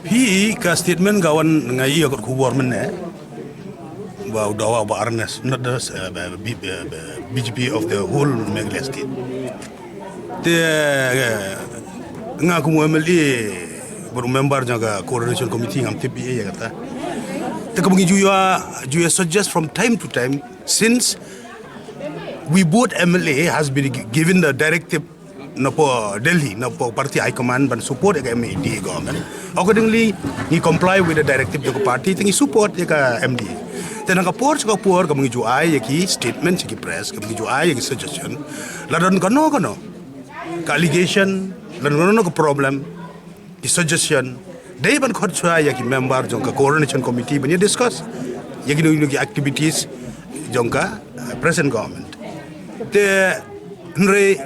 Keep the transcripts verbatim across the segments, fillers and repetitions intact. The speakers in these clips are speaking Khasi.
Phi ka statement ka wan nga ïoh ka khubor mynne ba u dawa ba Ernest, not the uh, B- B- B- BJP of the whole Meghalaya state. Te uh, nga kum MLA, baru member jong ka coordination committee, ngam tip ïa kata. Te ka ba ngi ju ïa ju ïa suggest from time to time since we both MLA has been gi- given the directive na po Delhi, na po party high command ban support ïa ka MDA government. Accordingly, ngi comply with the directive jong ka party, te ngi support ïa ka MDA. Te na ka por sha ka por ka ba ngi ju ai ïa ki statement sha ki press, ka ba ngi ju ai ïa ki suggestion, la don kano kano ka allegation, la don kano kano ka problem, ki suggestion, dei ban khot shuwa ïa ki member jong ka coordination committee ban ïa discuss ïa ki ngi ki activities jong ka uh, present government. Te hynrei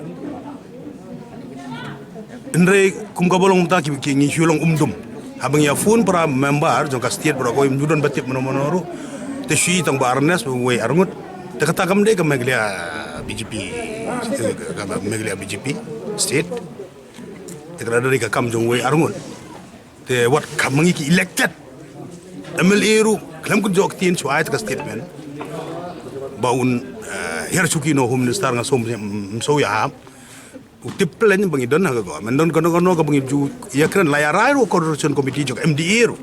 hynrei kum ka ba long mynta ki ki ngi shu long umdum. Haba ngi ïa phone para member jong ka state, para ko im ju don ba tip mano mano ruh. Te shu i tang ba Ernest ba wei arngut. Te kata kam dei ka Meghalaya BJP, eh, ka Meghalaya BJP state. Te ka dei ka kam jong wei arngut. Te wat kam ngi ki elected MLA ruh khlem kun jok tien shu ai ta ka statement ba un uh, hiar shuki na Home Minister, nga som so ya hap. U tip plan ba ngi don ha ka government, don kano kano ka ba ngi ju ïa kren, la ïa rai ruh coordination committee jong MDA ruh,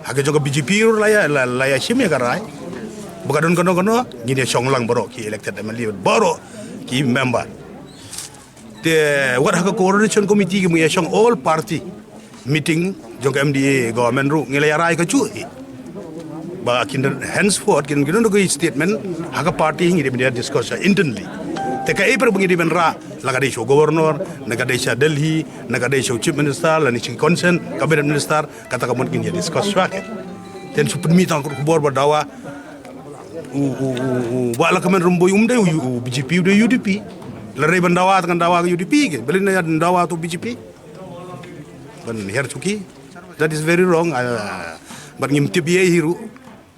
ha ka jong ka BJP ruh la ïa la, la ïa shim ïa ka rai ba ka don kano kano ngin ïa shong lang baroh ki elected MLA, baroh ki member. Te wat ha ka coordination committee ki ba ngi ïa shong all party meeting jong ka MDA government ruh ngi la ïa rai ka juh hi ba kin henceforth kin kin don ka statement ha ka party, ngi dei ban ïa discuss internally. Te ka ei para ba ngi dei ban rah, la ka dei sha u governor, na ka dei sha Delhi, na ka dei sha u chief minister, la ni sha ki concern cabinet minister, kata ka mut ngin ïa discuss shuwa. Te shu pynmih tang ka khubor ba dawa u u u u ba la ka men Rymbui um dei u, u BJP, u dei UDP. La rei ban dawa tang dawa ka UDP ke, beli na ïa dawa tu BJP ban hiar shuki. That is very wrong. Uh, ban ngim tip ïa hi ruh.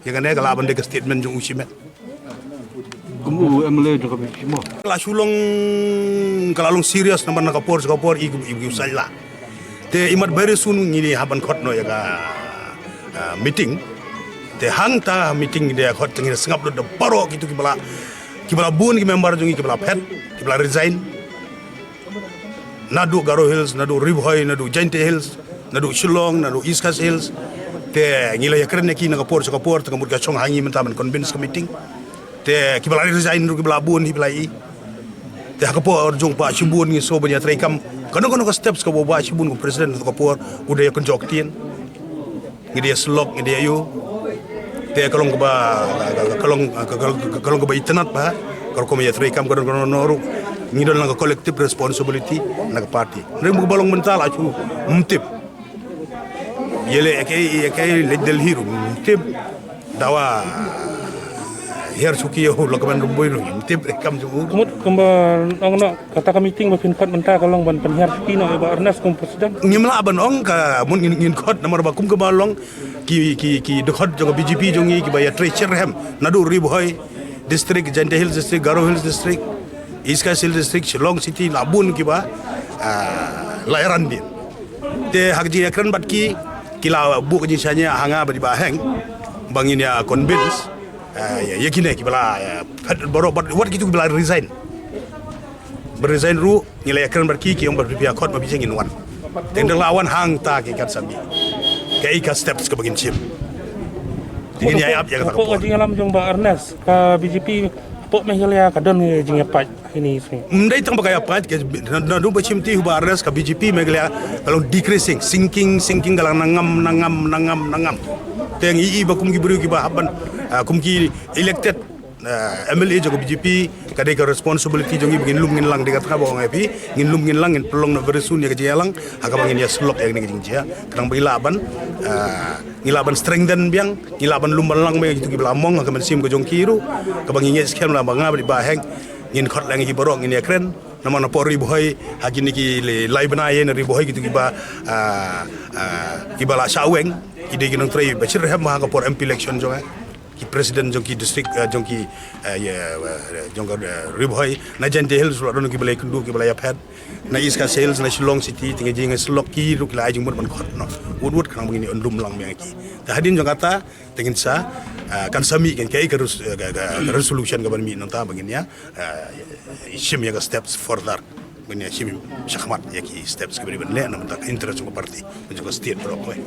Ïa kane ka lah ban dei ka statement jong u shimet. Kum u MLA jong ka BJP mo. Ka la shu long, ka la long serious namar na ka por sha ka por i i u saila. Te imat very soon ngi ni hap ban khot noh ïa ka uh, meeting. Te hangta meeting de khot te ngi sngap lut da baroh kitu ki ba la ki ba la bun ki member jong ngi ki ba la phet, ki ba la resign. Naduh Garo Hills, naduh Ri Bhoi, naduh Jaintia Hills, naduh Shillong, naduh East Khasi Hills. Te ngi la ïa kren ïa ki na ka por sha ka por, te ka mut ka shong ha ngi mynta ban convince ka meeting. Te ki ba la resign ruh ki ba la bun hi ba la i. Te ha ka por jong Bah Shibun ngi sngewbha ban ïa trei kam. Kano kano ka steps ka ba Bah Shibun kum president ha ka por u dei ïa kynjok tien. Ngi dei ïa slok, ngi dei ïa ïoh. Te ka long kaba ka long ka long kaba itynnad ba ka rukom ïa trei kam ka don ka don ruh. Ngi don lang ka collective responsibility na ka party. Ring ba long mynta la chu mtip. Ïa le eke eke le Delhi ruh mtip. Dawa hiar shuki ïa u Lokman Rymbui ruh mtip kam chu. Mut kumba ong noh kata ka meeting ba phin khot mynta ka long ban pynhiar shuki noh ïa Bah Ernest kum president. Ngim lah ban ong ka mut ngin ngin khot namar ba kum kaba long ki ki ki dkhot jong ka BJP jong ngi kiba ïa trei syrhem naduh Ri Bhoi district, Jaintia Hills district, Garo Hills district, East Khasi Hills district, Shillong city la bun kiba ah, la ïa ran din. Te ha ka jingïakren bad ki ki la buh ka jingshaniah ha nga bad i Bah Heng ba ngin ïa convince ah, ïa ïa kine kiba la ïa phet baroh bad wat kitu kiba la resign. Ba resign ruh ngi la ïakren bad ki ki ong ba phi ïa khot ma phi ngin wan. Te ngi la wan hangta ki kat sambi. Ka i ka steps ka ba ngin shim. Te ngin ïa ap ïa kata ka Hapoh ka por. Jingïalam jong Bah Ernest ka BJP hapoh Meghalaya ka don ka jingïapait ha kine ki sngi. Ym dei tang ba ka ïapait ka naduh ba shim ti u Bah Ernest ka BJP Meghalaya ka long decreasing, sinking, sinking ka long nangam nangam nangam nangam. Te ngi i ba kum ki briew kiba hap ban ah, kum ki elected uh, MLA jong ka BJP ka dei ka responsibility jong ngi ba ngin lum ngin lang, dei kata ba ong ïa phi, ngin lum ngin lang, ngin pynlong noh very soon ïa ka jingïalang ha kaba ngin ïa slok ïa kane ka jingjia. Khnang ba ngi lah ban uh, ngi lah ban strengthen biang, ngi lah ban lum ban lang biang ïa kitu kiba la mong ha ka mynsiem ka jong ki ruh. Kaba ngi ngeit skhem la ba nga bad i Bah Heng ngin khot lang ïa ki baroh ngin ïakren. Namar na por Ri Bhoi ha kine ki lai bnai na Ri Bhoi kitu kiba uh, uh, kiba la shah weng ki dei ki nongtrei ba syrhem ha ka por MP election jong nga. ki president jong ki district, eh, jong ki, eh, ïa, eh, jong ka, eh, Ri Bhoi, na Jaintia Hills ruh don ki ba la ïakynduh, ki ba la ïaphet. Na East Khasi Hills, na Shillong City, te ngi jing ngi sylok ki ruh ki la ai jingmut ban khot noh. Wut wut khnang ba ngin ïa lum lang biang ïa ki. Te hadien jong kata, te ngin sa, eh, kan sa mih kan ka, ka res-, eh, ka, ka, ka resolution ka ban mih nangta ba ngin ïa, eh, shim ïa ka steps further. Ban ïa shim shakhmat ïa ki steps ki ba dei ban leh na bynta ka interest jong ka party, jong ka state baroh kawei.